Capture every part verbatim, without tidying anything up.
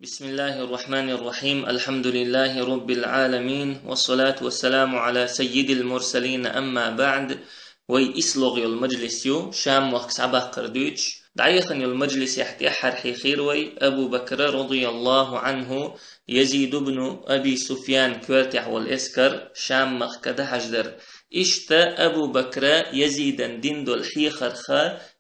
بسم الله الرحمن الرحيم. الحمد لله رب العالمين. والصلاة والسلام على سيد المرسلين. أما بعد. Вай ислогӀа йолу мажлис ю, Шам-махка схьабаккхар дуьйцуш. ДӀаяхана йолу мажлисехь тӀаьххьара хьехира вай Абу Бакра, радияллаху Ӏанху, Язид ибн Аби Суфьян коьртехь волу эскар Шам-махка дӀахьаждар. Иштта Абу Бакра Язидан дина долу хьехарх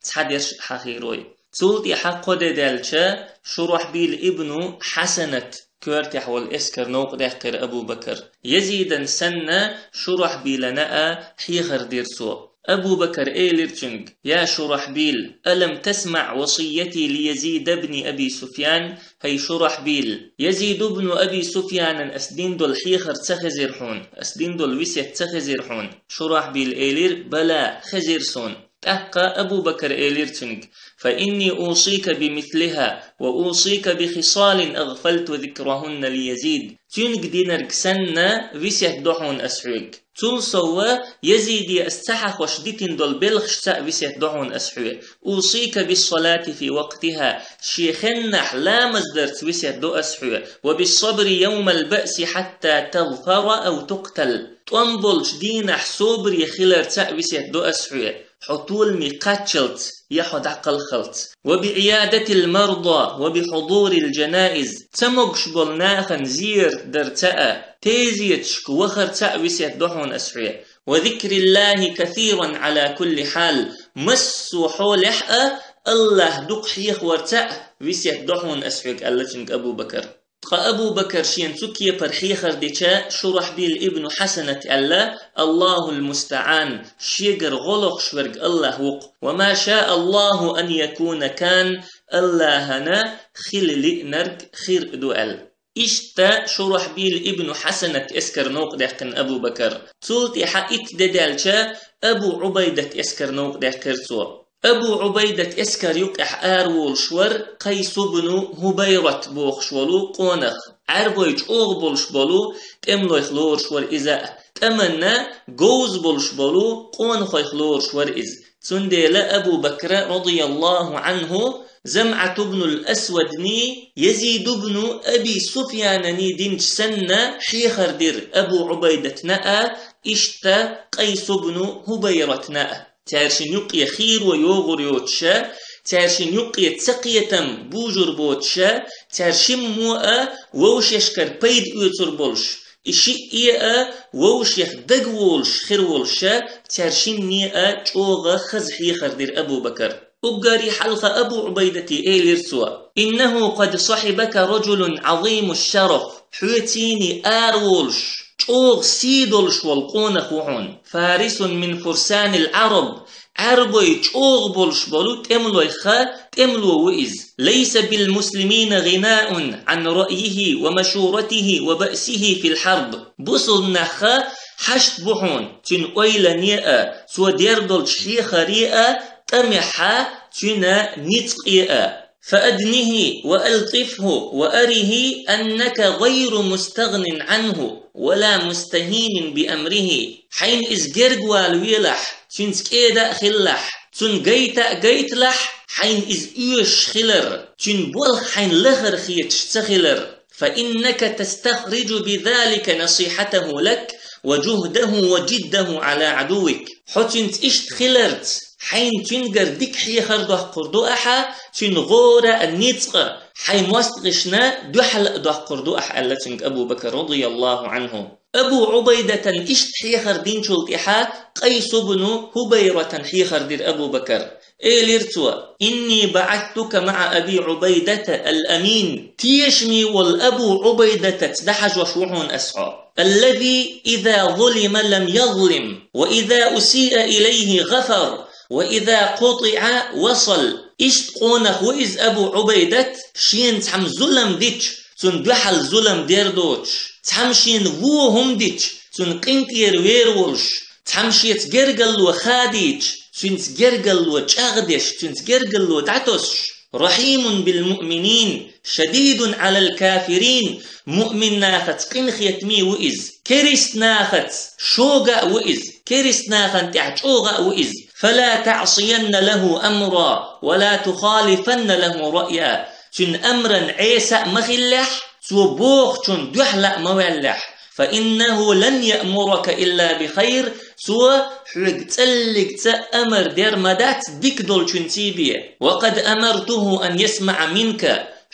цхьадерш а хьахийра вай. Цул тӀаьхьа кхо де даьлча, Шурахьбил ибну Хьасанат коьртехь волу эскар новкъа даьккхира Абу Бакр. Язидан санна, Шурахьбилана а хьехар дира цо. Абу Бакр элира цуьнга: «Я Шурахьбил, ألم تسمع وصيتي ليزيد بن أبي سفيان؟» ХӀай Шурахьбил, Язид ибн Аби Суфьянан ас дина долу хьехар ца хезира хьуна, ас дина долу весет ца хезира хьуна? Шурахьбил элира: «Бала, хезира суна». ТӀаккха Абу Бакр элира цуьнга: «فإني أوصيك بمثلها وأوصيك بخصال أغفلت ذكرهن ليزيد». Цуьнга динарг санна, весет до хьуна ас хьоьга. Цул сов, Язиде ас ца хьахош дитина долу белхашца а весет до хьуна ас хьоьга. «أوصيك بالصلاة في وقتها», шен хеннахь ламаз дарца весет до ас хьоьга. «وبالصبر يوم البأس حتى تظفر أو تقتل». ТӀом болчу дийнахь собаре хиларца а весет до ас хьоьга, хьо толаме кхаччалц я хьо дӀакхалхалц. «وبعيادة المرضى وبحضور الجنائز». Ца могуш болу нахана зерат дарца а, тезеташка вахарца а весет до хьуна ас хьоьга. «وذكر الله كثيرا على كل حال». Массо а хьолехь а АллахӀ дукха хьехаварца а весет до хьуна ас хьоьга, аьлла цуьнга Абу Бакр. Ткъа Абу Бакр шена цу кепара хьехар дича, Шурахьбил ибну Хьасанат аьлла: «الله المستعان», шегара гӀо лохуш верг АллахӀ ву-кх. «وما شاء الله أن يكون كان», АллахӀана хила лиънарг хир а ду аьлла. Иштта Шурахьбил ибну Хьасанат эскар новкъа даьккхина Абу Бакр. Цул тӀаьхьа итт де даьлча, Абу Ӏубайдат эскар новкъа даьккхира цо. Абу Ӏубайдат эскар юкъехь араволуш вара Къайс ибну ХӀубайрат бохуш волу къонах. Ӏаьрбой чӀогӀа болуш болу тӀемалойх лоруш вара иза а. ТӀаманна говза болуш болу къонахойх лоруш вара иза. Цундела Абу Бакра, радияллаху Ӏанху, ЗамӀат ибнул Асвадний, Язид ибну Аби Суфьянаний динчу санна хьехар дира Абу Ӏубайдатна а, иштта Къайс ибну ХӀубайратна а. Цаьршинна юккъе хийро йогӀур йоцуша, цаьршинна юккъе цакхетам бужур боцуша, цаьршиммо а вовшашкара пайда оьцур болуш, и шиъ а вовшех дагаволуш хир волуша, цаьршинне а чӀогӀа хаза хьехар дира Абу Бакр. Уггаре хьалха Абу Ӏубайдате элира цо: «إنه قد صحبك رجل عظيم الشرف». Хьоьцийний араволуш, чӀогӀа сий долуш волу къонах ву хьуна. «فارس من فرسان العرب». Ӏаьрбой чӀогӀа болуш болу тӀемалойх тӀемало ву иза. «ليس بالمسلمين غناء عن رأيه ومشورته وبأسه في الحرب». Бусулнахха хьашт бу хьуна цуьнан ойлане а, цо дер долчу хьехаре а, тӀамехьа цуьнан ницкъе а. «فأدنه وألطفه وأره أنك غير مستغن عنه ولا مستهين بأمره». Хьайна иза гергавала велахь, цуьнца кӀеда а хилалахь, цунна гайта а гайталахь, хьайна иза оьшуш хилар, цуьнан болх хьайна лахара хеташ ца хилар. «فإنك تستخرج بذلك نصيحته لك وجهده وجده على عدوك». Хьо цуьнца иштта хиларца, хьайна цуьнгара дика хьехар доккхур ду ахьа, цуьнан гӀора а ницкъ а хьайн мостагӀашна дуьхьал а доккхур ду ахьа, аьлла цуьнга Абу Бакр, радияллаху Ӏанху. Абу Ӏубайдатан иштта хьехар динчул тӀаьхьа Къайс ибну ХӀубайратан хьехар дира Абу Бакр. Элира цо: «إني بعثتك مع أبي عبيدة الأمين». Тешаме волу Абу Ӏубайдатаца дӀахьажош ву хьуна ас хьо. «الذي إذا ظلم لم يظلم، وإذا أسيء إليه غفر، وإذا قطع وصل». Иштта къонах ву иза Абу Ӏубайдат, шена цхьамма зулам дича, цунна дуьхьал зулам дер доцуш, цхьамма шена вон хӀума дича, цунна къинтӀера вер волуш, цхьамма шеца гергарло хадийча, цуьнца гергарло чӀагӀдеш, цуьнца гергарло дӀатосуш. «رحيم بالمؤمنين، شديد على الكافرين». Муъмин нахаца къинхетаме ву иза, керист нахаца шога а ву иза, керист нахана тӀехь чӀогӀа а ву иза. «فلا تعصين له أمرا، ولا تخالفن له رأيا». цуьнан амран Ӏеса а ма хиллехь, цо бохучунна дуьхьал а ма ваьллехь. فإنه لن يأمرك إلا بخير, цо хьоьга цӀаллиг цӀа амар дер ма дац дика долчуьнций бе. وقد أمرته أن يسمع منك,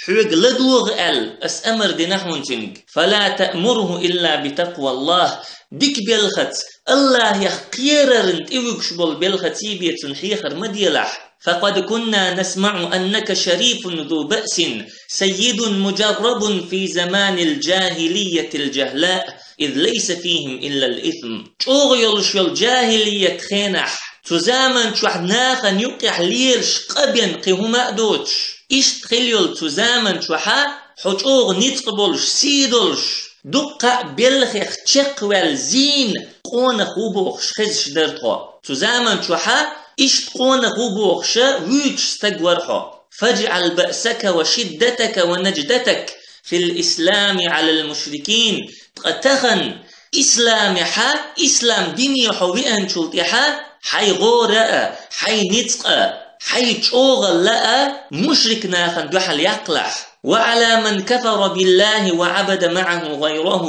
хьоьга ладогӀа аьлла, ас амар дина хьуна цуьнга. فلا تأمره إلا بتقوى الله, дика белхаца, Аллахьех кхерарна тӀевуьгуш болу белхаций бе цунна хьехар ма делахь. فقد كنا نسمع أنك شريف ذو بأس سيد مجرب في زمان الجاهلية الجهلاء إذ ليس فيهم إلا الإثم. ЧӀогӀа йолуш йолу жахӀилият хенахь, цу заман чохь нахана юккъехь лелаш къа бен кхин хӀума а доцуш, иштта хила йолу цу заман чохьа хьо чӀогӀа ницкъ болуш, сий долуш, дуккха а белхех чекхваьлла зийна къонах ву бохуш хезаш дара тхо. Цу заман чохьа иштта къонах ву бохуша вуьйцуш стаг вара хьо. فاجعل بأسك وشدتك ونجدتك في الإسلام على المشركين. Ткъа тахана исламехьа, ислам дине хьо веанчул тӀаьхьа, хьайн гӀора а, хьайн ницкъ а, хьайн чӀогӀалла а мушрик нахана дуьхьал яккхалахь. وعلى من كفر بالله وعبد معه غيره.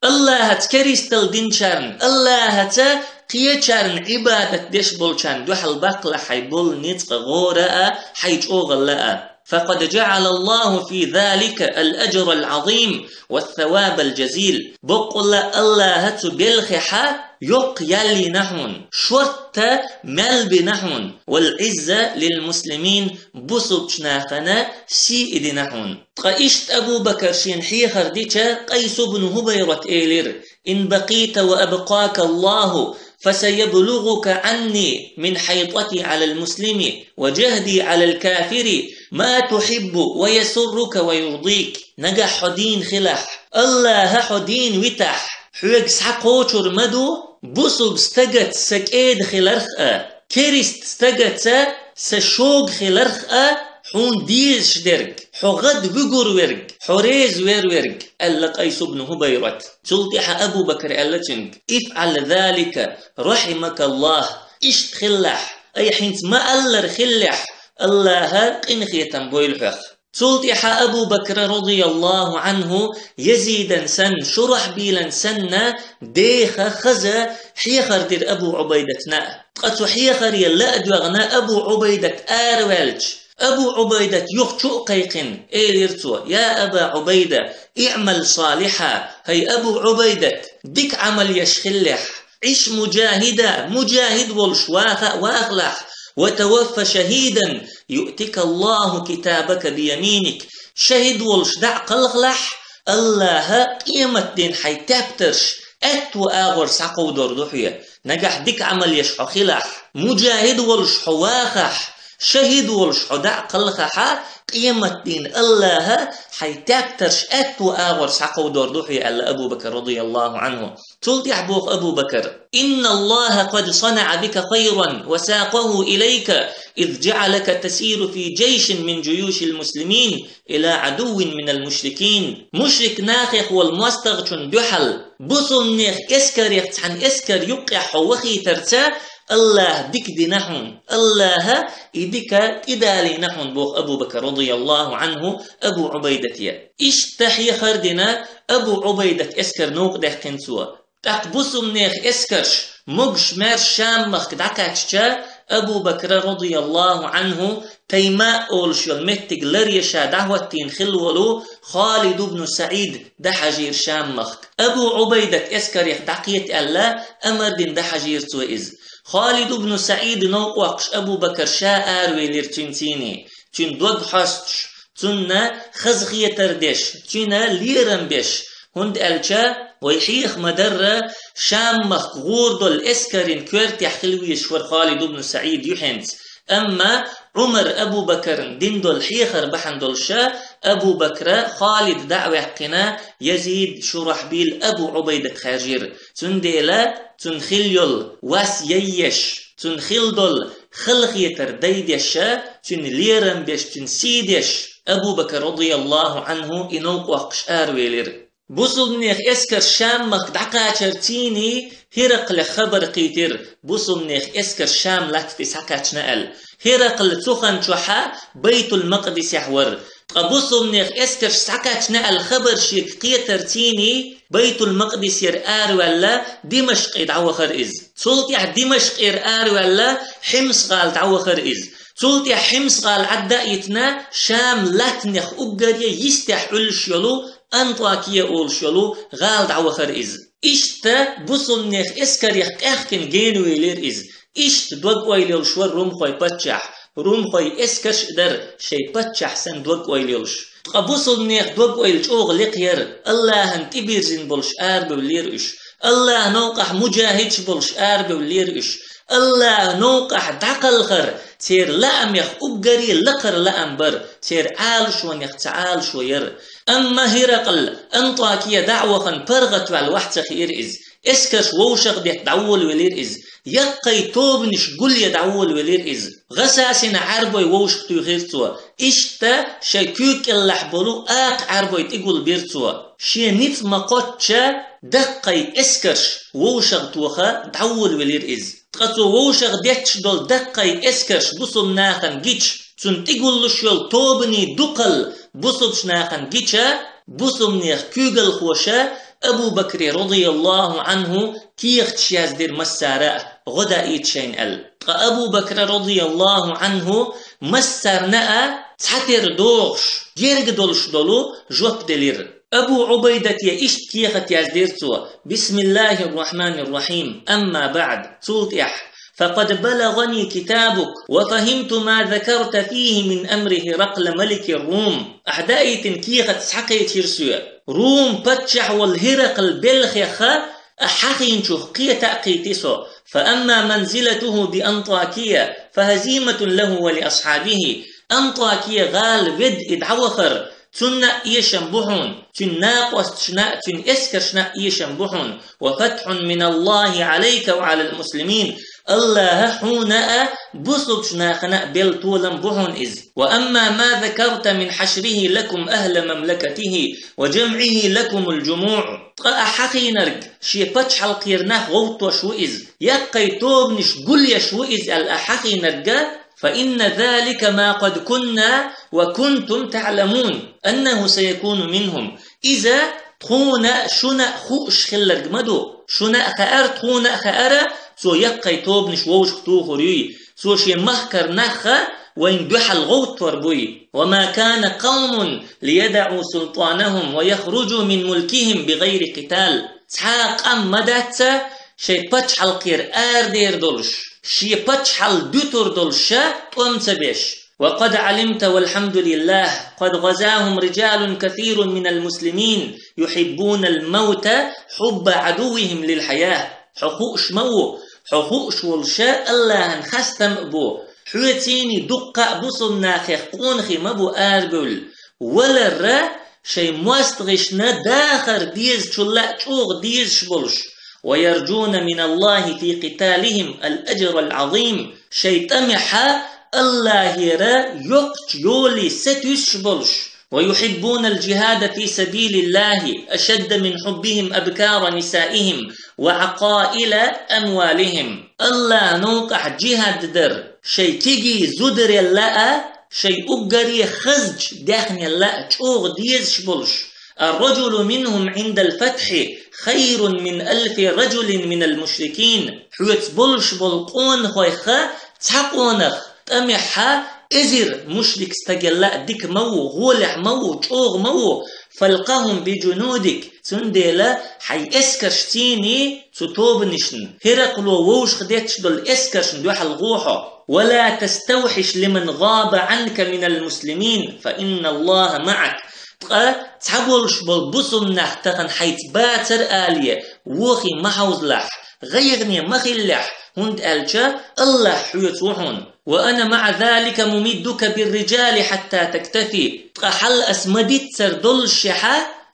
Аллахьаца керистал динчарна, Аллахьаца кхечарна Ӏибадат деш болчарна дуьхьал баккхалахь хьайн болу ницкъ а, гӀора а, хьайн чӀогӀалла а. فقد جعل الله في ذلك الأجر العظيم والثواب الجزيل. Боккъалла Аллахьа цу белхехьа йоккха ял йина хьуна, шортта мел бина хьуна, والعزة للمسلمين, бусулбачу нахана сий дина хьуна. Ткъа иштта Абу Бакар шена хьехар дича, Къайс ибн ХӀубайрат элира: إن بقيت وأبقاك الله فسيبلغك عني من حيطتي على المسلم وجهدي على الكافر ما تحب ويسرك ويرضيك. Нагахь хьо дийна хилахь, Аллахьа хьо дийна витахь, хьоьга схьакхочур ма ду бусулба стагаца сан кӀеда хиларх а, керист стагаца сан шога хиларх а хьуна дезаш дерг, хьо гӀад вуьгур верг, хьо реза вер верг, аьлла Къайс ибн ХӀубайрат. Цул тӀаьхьа Абу Бакар аьлла цуьнга: افعل ذلك رحمك الله. Иштта хилалахь, ай хьинца ма-аллара хилалахь, Аллахьа къинхетам бойла хьох. Цул тӀаьхьа Абу Бакра, радияллаху Ӏанху, Язидан санна, Шурахьбилан санна, деха, хаза хьехар дира Абу Ӏубайдатна. Ткъа цу хьехаре ла а доьгӀна Абу Ӏубайдат араваьлча, Абу Ӏубайдат юха чу а кхайкхина, элира цо: يا أبا عبيدة، اعمل صالحا. ХӀай Абу Ӏубайдат, дика Ӏамал еш хилалахь. عش مجاهدا, мужахид волуш ваха а вахалахь, وتوف شهيدا يؤتك الله كتابك بيمينك, шахид волуш дӀа а кхалхалахь, Аллахьа къематдийнан хьайн тептарш аьтту агӀор схьакховдор ду хьоьга. Нагахь дика Ӏамал еш хьо хилахь, мужахид волуш хьо вахахь, шахид волуш хьо дӀа а кхалхахьа, къематдийнан Аллахьа хьайн тептарш аьтту агӀор схьакховдор ду хьоьга, аьлла Абу Бакр, радияллаху Ӏанху. Цул тӀаьхьа боху Абу Бакар: إن الله قد صنع بك خيرا وساقه إليك إذ جعلك تسير في جيش من جيوش المسلمين إلى عدو من المشركين. Мушрик нахех волу мостагӀчун дуьхьал бусулнех эскарех цхьана эскар юккъехь хьо вахийтарца Аллахьа дика дина хьуна, Аллахьа и дика тӀедалийна хьуна, боху Абу Бакр, радияллаху Ӏанху, Абу Ӏубайдате. Иштта хьехар дина Абу Ӏубайдат эскар новкъадаьккхина цо. ТӀаккха бусулнех эскарш могуш-маьрша Шам-махка дӀакхаьчча, Абу Бакра, радияллаху Ӏанху, Тайма олуш йолу меттиг ларъеш дӀахӀоттийна хилла волу Халид ибн СаӀид дӀахьажийра Шам-махка. Абу Ӏубайдат эскарех дӀакхета аьлла, амар дина дӀахьажийра цо иза. Халид ибн СаӀид новкъа воккхуш Абу Бакр ша аравелира цуьнан сийне, цуьнан дог хьоьстуш, цунна хазахетар деш, цуьнан лерам беш, хӀунда аьлча вай хьеха ма-дарра, Шам-махка гӀур долу эскарийн коьртехь хила везаш вара Халид ибн СаӀид юьхьенца. Амма Ӏумар Абу Бакарна дина долу хьехар бахьана долуша, Абу Бакра Халид дӀа а ваьккхина, Язид, Шурахьбил, Абу Ӏубайдат хаьржира. Цундела цунна хилла йолу вас яйеш, цунна хилла долу халахетар дайдеша, цуьнан лерам беш, цуьнан сий деш, Абу Бакр, радияллаху Ӏанху, и новкъа воккхуш аравелира. Бусулнех эскарш Шам-махка дӀакхачар цийний ХӀиракълех хабар кхийтира, бусулнех эскарш Шам латта тӀе схьакхаьчна аьлла. ХӀиракл цу хан чохьа Байтул-Макъдисехь вара. Ткъа бусулбанех эскарш схьакхаьчна аьлла хабар шега кхетарций, Байтул-Макъдисера араваьлла, Димашкъе дӀавахар из. Цул тӀаьхьа Димашкъера араваьлла, Хьимс гӀала дӀавахар из. Цул тӀаьхьа Хьимс гӀала Ӏадда а йитина, Шам латтанех уггаре йистехь Ӏуьллуш йолу Антакия олуш йолу гӀала дӀавахар из. Иштта бусулбанех эскарех къаьхкина генавелира иза. Иштта дог-ойла йолуш вара румхойн паччахь. Румхойн эскарш а дара, шайн паччахь санна дог-ойла йолуш. Ткъа бусулбанех дог-ойла чӀогӀа лекха яра, Аллахьан тӀебирзина болуш арабевллера уьш. Аллахьан новкъахь муджахӀидаш болуш арабевллера уьш. Аллахьан новкъахь дӀакхалхар церан лаамех уггаре лакхара лаам бара, церан Ӏалашонех цхьа Ӏалашо яра. Амма ХӀиракъл Антакия дӀа а вахана паргӀатваьлла вахь ца хиира иза. Эскарш вовшах а детта дӀаволавелира иза. Яккхий тобанаш гулъян дӀаволавелира иза. ГӀасасина Ӏаьрбой вовшахтуьйхира цо. Иштта шайн куьйга кӀелахь болу акха Ӏаьрбой тӀегулбира цо. Шен ницкъ ма-кхоччу даккхий эскарш вовшах тоха дӀаволавелира иза. Ткъа цо вовшах детташ долу даккхий эскарш бусулба нахана гича, цунна тӀегуллуш йолу тобанийн дукхалла бусулбачу нахана гича, бусулбанех куьйгалхоша Абу Бакре, радияллаху Ӏанху, кехаташ яздира массара а, гӀо даийта шайна аьлла. Ткъа Абу Бакра, радияллаху Ӏанху, массарна а цхьатера догӀуш, герга долуш долу жоп делира. Абу Ӏубайдате иштта кехат яздира цо: «Бисмиллахир-рахманир-рахим. Амма баӀд. Цул тӀаьхьа. Факъад балагӀани китабук ва фахимту ма закарта фихи мин амри ХӀиракъла маликир-Рум». Ахьа даийтина кехат схьакхечира соьга. Рум паччахь волу ХӀиракъл белхех ахьа хьахийначух кхета а кхийти со. Фа амма манзилатуху би Антакия, фа хазиматун лаху ва ли асхьабихи. Антакия гӀала ведда и дӀавахар, цунна а эшам бу хьуна, цуьнан накъосташна а, цуьнан эскаршна а эшам бу хьуна. Ва фатхьун миналлахи Ӏалайка ва Ӏалал муслимин. Аллаха хьуна а, бусулбачу нахана а белла толам бу хьуна иза. Ва амма ма закарта мин хьашрихи лакум ахла мамлакатихи ва жамӀихи лакумул жумуӀ. Ткъа ахьа хьахийнарг шен пачхьалкхера нах гӀовттош ву иза, яккхий тобанаш гулъеш ву иза аьлла ахьа хьахийнарг, فإن ذلك ما قد كنا وكنتم تعلمون أنه سيكون منهم. Иза тхуна а, шуна а хууш хилларг ма ду. Шуна а хаьара, тхуна а хаьара, цо яккхий тобанаш вовшахтухур юй. Цо шен махкара нах а вайна дуьхьал гӀовттор буй. وما كان قوم ليدعوا سلطانهم ويخرجوا من ملكهم بغير قتال. Цхьа а къам ма дац шайн пачхьалкхера арадер долуш, шен пачхьалкх дуьтур долуш ша тӀом ца беш. وقد علمت والحمد لله قد غزاهم رجال كثير من المسلمين يحبون الموت حب عدوهم للحياة. Хьо хууш ма ву, хьо хууш волуш Аллахьан хастам а бу. Хьоьций дуккха а бусулба нахех къонахий ма бу арабевлла. Валарра шайн мостагӀашна дахар дезачул а чӀогӀа дезаш болуш, ويرجون من الله في قتالهم الأجر العظيم, шайн тӀамехь Аллахьера йоккхачу йоле сатуьйсуш болуш, ويحبون الجهاد في سبيل الله أشد من حبهم أبكار نسائهم وعقائل أموالهم. Аллахьан новкъахь джихӀад дар шайн кегий зударел а, шайн уггаре хазачу даьхнел а чӀогӀа дезаш болуш. الرجل منهم عند الفتح خير من ألف رجل من المشركين. Хьоьца болуш болу къонахойх цхьа къонах тӀамехь эзар мушрик стагал а дика ма ву, гӀолехь ма ву, чӀогӀа ма ву. فالقهم بجنودك, цундела хьайн эскаршций, цу тобанашна, ХӀиракъло вовшах детташ долу эскаршна дуьхьал гӀо хьо. ولا تستوحش لمن غاب عنك من المسلمين فإن الله معك. Ткъа цхьаболуш болу бусулба нах тахана хьайца бацара алий, вохий ма хьовзалахь, гӀайгӀане ма хилалахь, хӀунда аьлча Аллахь хьоьца ву хьуна. وأنا مع ذلك ممدك بالرجال حتى تكتفي. Ткъа хьал ас ма-диццара доллушехь,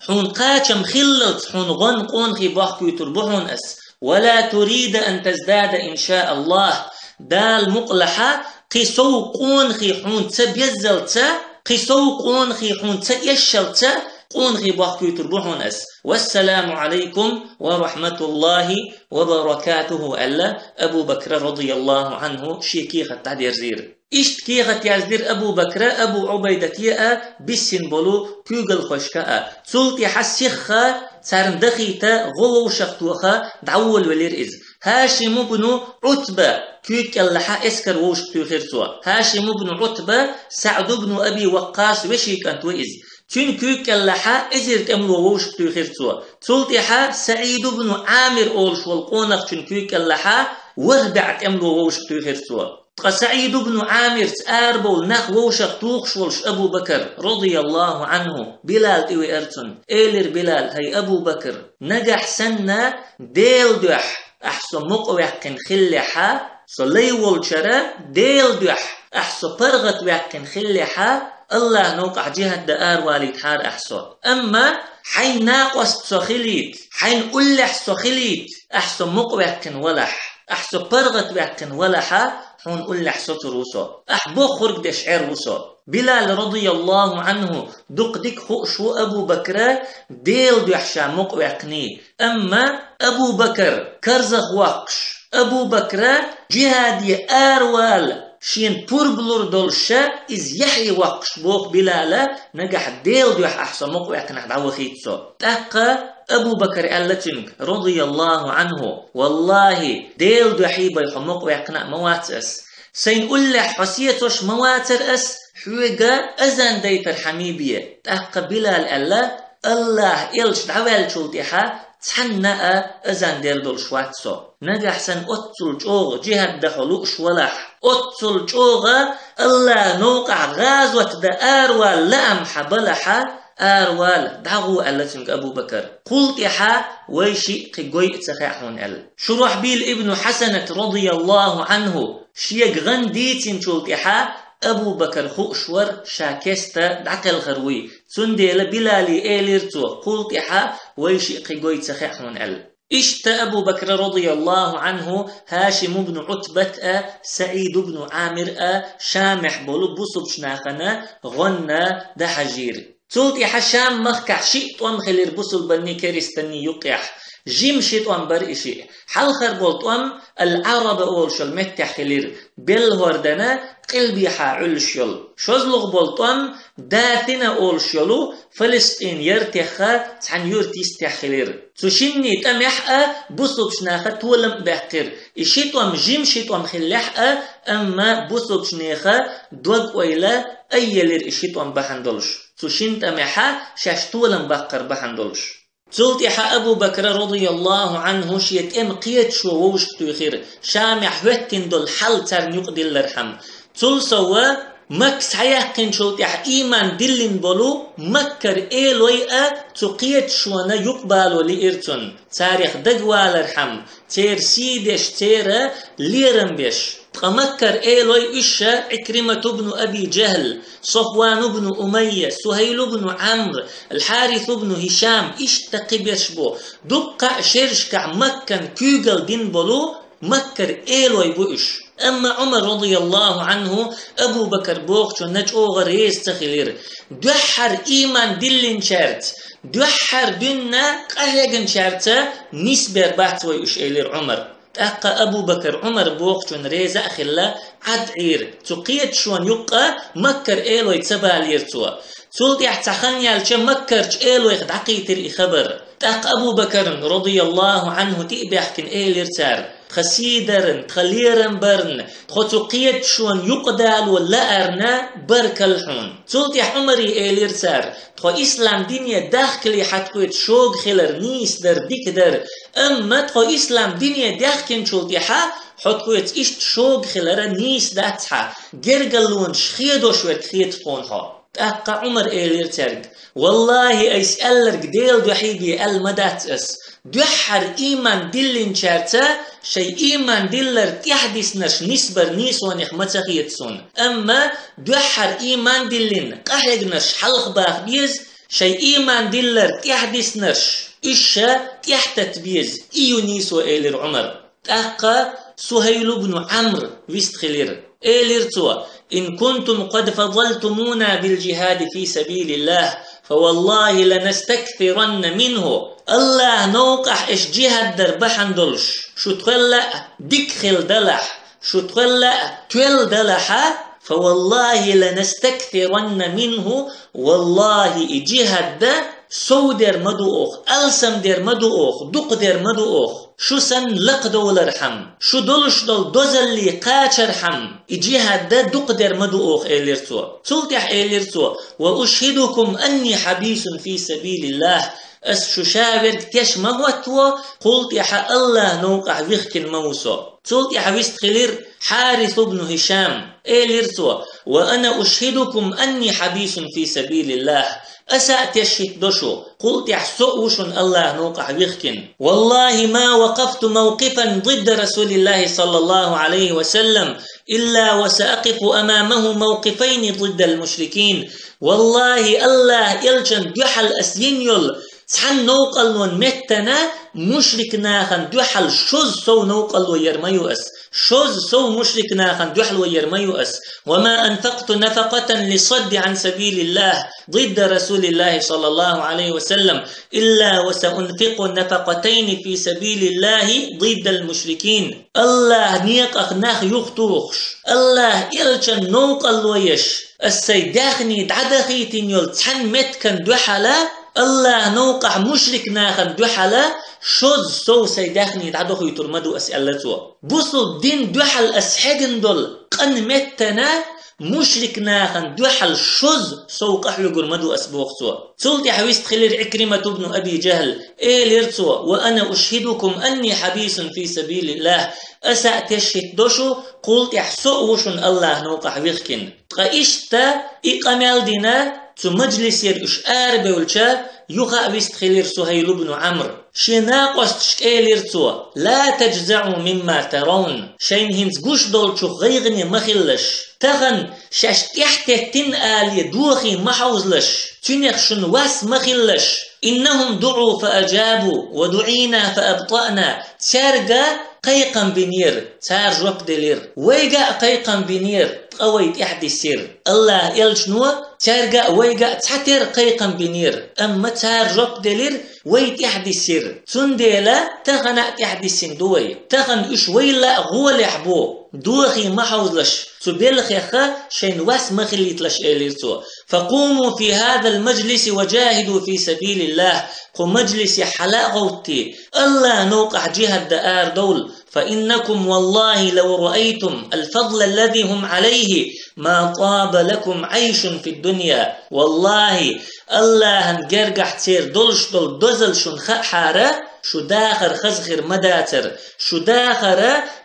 хьуна кхачам хиллалц хьуна гӀон къонахий бохкуьйтур бу хьуна ас. ولا تريد أن تزداد إن شاء الله. Дала мукъалахь, кхин сов къонахий хьуна ца беззалца, кхин сов къонахий хьуна ца эшшалца, къонахий бохкуьйтур бу хьуна ас. والسلام عليكم ورحمة الله وبركاته, аьлла, Абу Бакра, радияллаху Ӏанху, шен кехат дӀадерзийра. Иштта кехат яздира Абу Бакра Абу Ӏубайдате а, биссина болу куьйгалхошка а. Цул тӀаьхьа сихха царна дахийта гӀо вовшах тоха дӀаволавелира иза. ХӀашим ибн Ӏутба куьйга кӀелахьа эскар вовшах туьйхира цо. ХӀашим ибн Ӏутба СаӀд ибн Аби Ваккъас вешин кӀант ву иза. Цуьнан куьйга кӀелахьа эзар тӀемало вовшах туьйхира цо. Цул тӀаьхьа СаӀид ибн Ӏамир олуш волу къонахчун куьйга кӀелахьа ворхӀ бӀе тӀемало вовшах туьйхира цо. Ткъа СаӀид ибн Ӏамирца арабовла нах вовшах тухуш волуш Абу Бакар, радияллаху Ӏанху, Билал тӀевеара цунна. Элира Билал: «ХӀай Абу Бакр, нагахь санна Делан дуьхьа ахь со мукъаваьккхина хиллехьа, со лай волчара Делан дуьхьа ахь со паргӀатваьккхина хиллехьа, Аллахьан новкъахь джихӀад дан аравалийтахьара ахь со. Амма хьайн накъост со хилийта, хьайн уллехь со хилийта, ахь со мукъаваьккхина валахь, ахь со паргӀатваьккхина валахьа, хьуна уллехь соцур ву со. Ахь бохург деш Ӏер ву со». Билал, радияллаху Ӏанху, дукха дика хууш ву Абу Бакра Делан дуьхьа ша мукъаваьккхиний. Амма Абу Бакар карзах воккхуш, Абу Бакра джихӀаде аравала шена пурба лур долуш ша иза яхье воккхуш боху Билала: «Нагахь Делан дуьхьа ахь со мукъаваьккхинехь дӀавахийта со». ТӀаккха Абу Бакар аьлла цуьнга, радияллаху Ӏанху: «Валлахьи, Делан дуьхьа бен хьо мукъаваьккхина а ма вац ас. Сайн уллехь хьо сецош ма вацара ас, хьоьга азан дайтархьама бен». ТӀаккха Билала аьлла: «Аллахьан элча дӀаваьллачул тӀаьхьа цхьанна а азан дер долуш вац со. Нагахь санна оццул чӀогӀа джихӀад дан хьо лууш валахь, оццул чӀогӀа Аллахьан новкъахь гӀазот дан аравала лаам хьан балахьа, аравала, дӀагӀо», — аьлла цуьнга Абу Бакар. «Кхул тӀаьхьа вайшиъ кхин гой а ца хаьа хьуна», — аьлла. Шурахьбил ибн Хьасанат, радияллаху Ӏанху, шега гӀан дийцинчул тӀаьхьа Абу Бакар хууш вара ша кеста дӀакхелхар вуй. Цундела Билали элира цо: «Кхул тӀаьхьа вайшиъ кхин гой ца хаьа хьуна», — аьлла. Иштта Абу Бакра, радияллаху Ӏанху, ХӀашим ибн Ӏутбат а, СаӀид ибн Ӏамир а Шамехь болу бусулбачу нахана гӀонна дӀахьажийра. Цул тӀаьхьа Шам-махкахь шиъ тӀом хилира бусулбанний, керстанний юккъехь. Жима ши тӀом бара и шиъ. Хьалхара болу тӀом Ал-Ӏараба олуш йолу меттехь хилира, белла хӀордана къилбехьа Ӏуьллуш йолу. ШозлагӀа болу тӀом Дафина олуш йолу Фалестин яртеха цхьана юьрта йистехь хилира. Цу шинний тӀамехь а бусулбачу наха толам а баьккхира. И ши тӀом жима ши тӀом хиллехь а, амма бусулбачу неха дог-ойла айъелира и ши тӀом бахьана долуш. Цу шина тӀамехьа шаьш толам баккхар бахьана долуш. Цул тӀаьхьа Абу Бакра, радияллаху Ӏанху, шен тӀеман кхеташо вовшахтуьйхира, Шамехь хӀоьттина долу хьал царна юкъадиллархьама. Цул сов, Макка схьаяьккхинчул тӀаьхьа ийман диллина болу Маккара элой а цу кхеташонан юкъабало лиира цунна, царах дагавалархьама, церан сий деш, церан лерам беш. Ткъа Маккара элой уьш ша Ӏикримат ибн Аби Джахьл, Софван ибн Умайя, Сухьайл ибн Ӏамр, Ал-Хьарис ибн Хьишам, иштта кхин берш бу. Дуккха а шерашкахь Маккан куьйгалла дина болу Маккара элой бу уьш. Амма Ӏумар, радияллаху Ӏанху, Абу Бакар бохучунна чӀогӀа реза ца хилира. Дуьххьара ийман диллинчаьрца, дуьххьара дуьнна къахьегначаьрца нисбер бац вай уьш, элира Ӏумар. ТӀаккха Абу Бакар Ӏумар бохучунна реза а хилла, Ӏад Ӏийра. Цу кхеташонан юккъа Маккара элой ца балийра цо. Цул тӀаьхьа цхьа хан яьлча, Маккарчу элойх дӀакхийтира и хабар. ТӀаккха Абу Бакарна, радияллаху Ӏанху, тӀе а баьхкина, элира цара: «Тхан сий дарна, тхан лерам барна, тхо цу кхеташонан юкъадало лаарна, баркалла хьуна». Цул тӀаьхьа Ӏумаре элира цара: «Тхо ислам дине дахкале хьан тхоьца шога хилар нийса дара, дика дара, амма тхо ислам дине даьхкинчул тӀаьхьа хьо тхоьца иштта шога хилар нийса дац хьан, гергарлонаш хедош верг хета тхуна хьо». ТӀаккха Ӏумара элира цаьрга: «Валлахьи, айса аьлларг Делан дуьхьа бен аьлла ма дац ас. Дуьххьара ийман диллинчаьрца шайн ийман диллар тӀаьхьадиснарш нисбар нийсонех ма ца хета суна. Амма дуьххьара ийман диллина къахьегнарш хьалха баха беза, шайн ийман диллар тӀаьхьадиснарш уьш ша тӀаьхьататта беза, и ю нийсо», — элира Ӏумара. ТӀаккха Сухьайл ибн Ӏамр вистхилира. Элира цо: «Ин кунтум къад фадалтумуна бил-джихӀади фи сабилиллахь, фа валлахьи ланастаксиранна минху». Аллахьан новкъахь аша джихӀад дар бахьана долуш шу тхол а дика хилла далахь, шу тхол а тоьлла далахьа, فوالله لنستكثرن منه, валлахӀи, и джихӀад да сов дер ма ду оха, алсам дер ма ду оха, дукха дер ма ду оха. Шу санна лакхдовлархьама, шу долуш долу дозалле кхачархьама, и джихӀад да дукха дер ма ду оха, элира цо. Цул тӀаьхьа элира цо: وأشهدكم أني حبيس في سبيل الله. Ас шу шаверг теш ма хӀоттаво, кхул тӀаьхьа АллахӀ новкъахь вихкина ма ву со. Цул тӀаьхьа вистхилира Хьарис ибн ХӀишам. Элира цо: وأنا أشهدكم أني حبيس في سبيل الله. Аса а теш хӀиттадо шу, кхул тӀаьхьа со а ву шуна АллахӀ новкъахь вихкина. والله ما وقفت موقفا ضد رسول الله صلى الله عليه وسلم إلا وسأقف أمامه موقفين ضد المشركين. ВаллахӀи, АллахӀ элчан дуьхьал ас йина йолу цхьана новкъарлонан меттана мушрик нахана дуьхьал шозза сов новкъарло яр ма ю ас. Шозза сов мушрик нахана дуьхьало яр ма ю ас. وما أنفقت نفقة للصد عن سبيل الله ضد رسول الله صلى الله عليه وسلم إلا وسأنفق نفقتين في سبيل الله ضد المشركين. АллахӀ некъах нах юхатухуш, АллахӀ элчан новкъарло еш, ас сайн даьхни дӀадахийтина йолу цхьана меттиган дуьхьала, АллахӀ новкъахь мушрик нахана дуьхьала шозза сов сайн даьхни дӀадохуьйтур ма ду ас, аьлла цо. Бусулба дин дуьхьал ас хьегна долу къан меттана мушрик нахана дуьхьал шозза сов къахьоьгур ма ду ас, боху цо. Цул тӀаьхьа вистхилира Ӏикримат ибн Аби Джахьл, элира цо: وأنا أشهدكم أني حبيس في سبيل الله. Аса а теш хӀиттадо шу, кхул тӀаьхьа со а ву шуна АллахӀ новкъахь вихкина. Ткъа иштта и къамел дина, цу мажлисера уьш арабевлча, юха а вистхилира Сухьайл ибн Ӏамр. Шен накъосташка элира цо: لا تجزعوا مما ترون. Шайна хӀинца гуш долчух гӀайгӀане ма хилалаш. Тахана шаьш тӀаьхьатеттина алий дохий ма хьовзалаш. Цуьнах шуна вас ма хилалаш. إنهم دعوا فأجابوا ودعينا فأبطأنا. Цаьрга кхайкхам бинера, цара жоп делира. Вайга а кхайкхам бинера, ткъа вай тӀаьхьадисира. АллахӀ элчано цаьрга а, вайга а цхьатерра кхайкхам бинера, амма цара жоп делира, вай тӀаьхьадисира. Цундела тахана а тӀаьхьадисина ду вай. Тахана уьш вайл а гӀолехь бу. Дохий ма хьовзалаш, цу белхех шайна вас ма хилийталаш, элира цо. فقوموا في هذا المجلس وجاهدوا في سبيل الله. Кху мажлисехь хьала а гӀовттий, АллахӀ новкъахь джихӀад дан арадовла. فإنكم والله لو رأيتم الفضل الذي هم عليه ما طاب لكم عيش في الدنيا. ВаллахӀи, АллахӀан гергахь церан долуш долу дозалла шуна хаахьара, шу дахар хаза хир ма дацара, шу дахар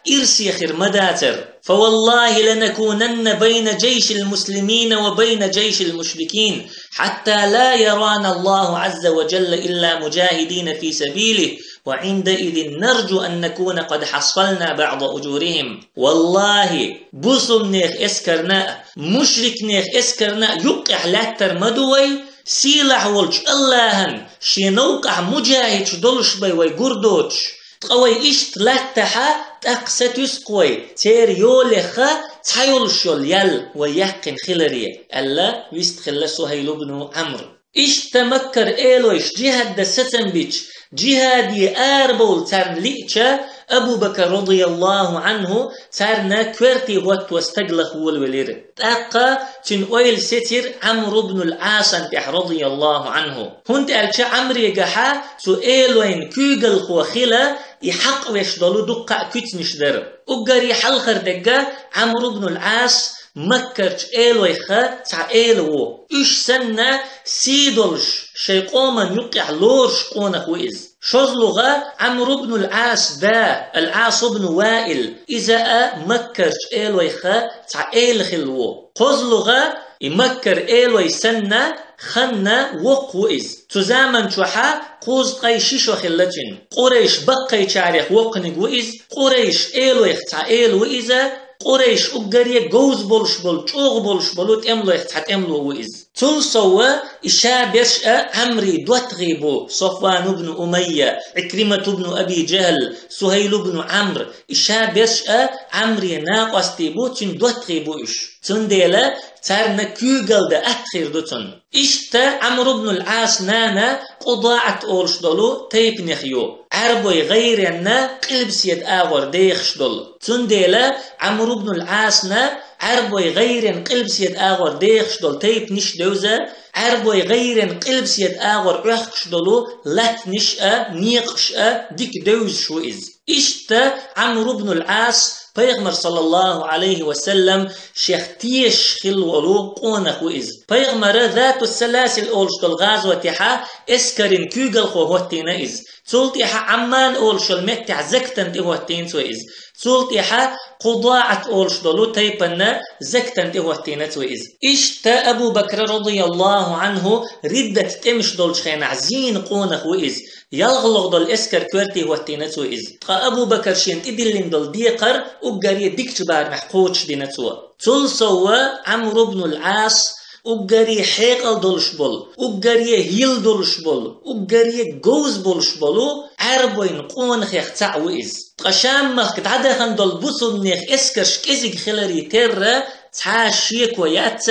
ирсе хир ма дацара. فوالله لنكونن بين جيش المسلمين وبين جيش المشركين حتى لا يرانا الله عز وجل إلا مجاهدين في سبيله وعندئذ نرجو أن نكون قد حصلنا بعض أجورهم. ВаллахӀи, бусулбанех эскарна а, мушрикнех эскарна а юккъехь лаьттар ма ду вай, сийлахь волчу АллахӀан шен новкъахь муджахӀидаш долуш бай вай гур доцуш. Ткъа вай иштта латтахьа, тӀаккха сатуьйсу-кх вай, церан йолех цхьа йолуш йолу ял вай яьккхина хиларе, аьлла, вистхилла Сухьайл ибн Ӏамр. Иштта Маккара элойш джихӀад дан сацам бича, джихӀаде арабовла царна лиъча, Абу Бакр, радияллаху Ӏанху, царна коьрте хӀотто стаг лаха волавелира. ТӀаккха цуьнан ойла сецира Ӏамр ибн ал-Ӏасан тӀехь, радияллаху Ӏанху. ХӀунда аьлча Ӏамрегахьа цу элойн куьйгалхо хила и хьакъ веш долу дуккха а куьцнаш дара. Уггаре хьалхара дерг Ӏамр ибн ал-Ӏас Маккарчу элойх цхьа эла ву. Уьш санна сий долуш, шайн къоман юккъехь лоруш къонах ву иза. ШозлагӀа Ӏамр ибн ал-Ӏас да, ал-Ӏас ибн Ваил, иза а Маккарчу элойх цхьа эла хилла ву. КхозлагӀа и Маккара элой санна, ханна воккха ву иза. Цу заман чохьа кхузткъе ши шо хилла цуьнан. Къурайш баккхайчарех воккханиг ву иза, Къурайш элойх цхьа эла ву иза, Къурайш уггаре говза болуш болу, чӀогӀа болуш болу тӀемалойх цхьа тӀемало ву иза. Цул сов и ша берш а Ӏамрин доттагӀий бу: Софван ибн Умайя, Ӏикримат ибн Аби Джахьл, Сухьайл ибн Ӏамр. И ша берш а Ӏамрин накъостий бу, цуьнан доттагӀий бу уьш. Цундела царна куьйгалла дан атта хир ду цунна. Иштта Ӏамр ибн ал-Ӏасан нана КъудаӀат олуш долу тайпанех ю, Ӏарбойн гӀайренна къилбаседа агӀор дехаш долу. Цундела Ӏамр ибн ал-Ӏасана Ӏарбой гӀайрен къилбаседа агӀор дехаш долу тайпанаш девза, Ӏарбой гӀайрен къилбаседа агӀор Ӏохкуш долу латтанаш а, некъаш а дика девзаш ву иза. Иштта Ӏамр ибн ал-Ӏас, пайхамар, саллаллаху Ӏалайхи ва саллам, шех тешаш хилла волу къонах ву иза. Пайхамара Зату Саласил олуш долу гӀазотехьа эскарин куьйгалхо хӀоттийна иза. Цул тӀаьхьа Ӏамман олуш йолу меттехь закатан тӀе хӀоттийна цо иза. Цул тӀаьхьа КъудаӀат олуш долу тайпанна закатан тӀе хӀоттийна цо иза. Иштта Абу Бакра, радияллаху Ӏанху, риддат тӀемаш долчу хенахь зийна къонах ву иза. ЯлхалгӀа долу эскар коьрте хӀоттийна цо иза. Ткъа Абу Бакр шена тӀедиллина долу декхар уггаре дикачу барамехь кхочушдина цо. Цул совгӀа Ӏамр ибн ал-Ӏас уггаре хьекъал долуш болу, уггаре йил долуш болу, уггаре говза болуш болу Ӏарбойн къонахех цхьаъ ву иза. Ткъа Шам-махка дӀадахана долу бусулбанех эскарш кӀезиг хиларе терра, цхьа а шеко яц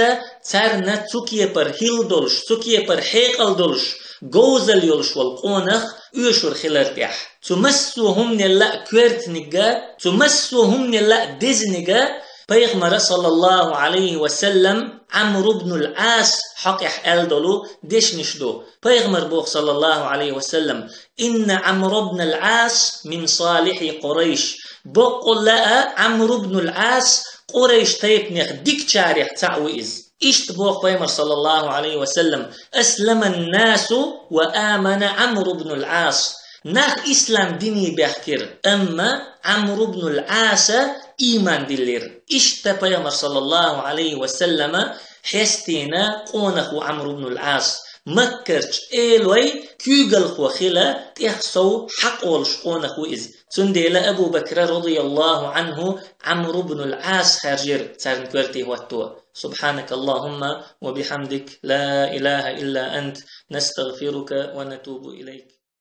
царна цу кепара йил долуш, цу кепара хьекъал долуш, говзалла йолуш волу къонах оьшур хилар тӀехь. Цу массо а хӀуманел а коьртаниг а, цу массо а хӀуманел а дезаниг а пайхамара, саллаллаху Ӏалайхи ва саллам, Ӏамр ибн ал-Ӏас хьокъехь аьлла долу дешнаш ду. Пайхамар боху, саллаллаху Ӏалайхи ва саллам: «Инна Ӏамр ибн ал-Ӏас мин салихи Къурайш». Боккъалла а Ӏамр ибн ал-Ӏас Къурайш тайпанех дикачарех цхьаъ ву иза. Иштта боху пайхамар, саллаллаху Ӏалайхи ва саллам: «Асламан-насу ва амана Ӏамр ибн ал-Ӏас». Нах ислам дине баьхкира, амма Ӏамр ибн ал-Ӏаса ийман диллира. Иштта пайхамар, саллаллаху Ӏалайхи ва саллама, хьестийна къонах ву Ӏамр ибн ал-Ӏас. Маккарчу элой куьйгалхо хила тӀех сов хьакъ волуш къонах ву иза. Цундела Абу Бакра, радияллаху Ӏанху, Ӏамр ибн ал-Ӏас хаьржира царна коьрте хӀотто. سبحانك اللهم وبحمدك، لا إله إلا أنت، نستغفرك ونتوب إليك.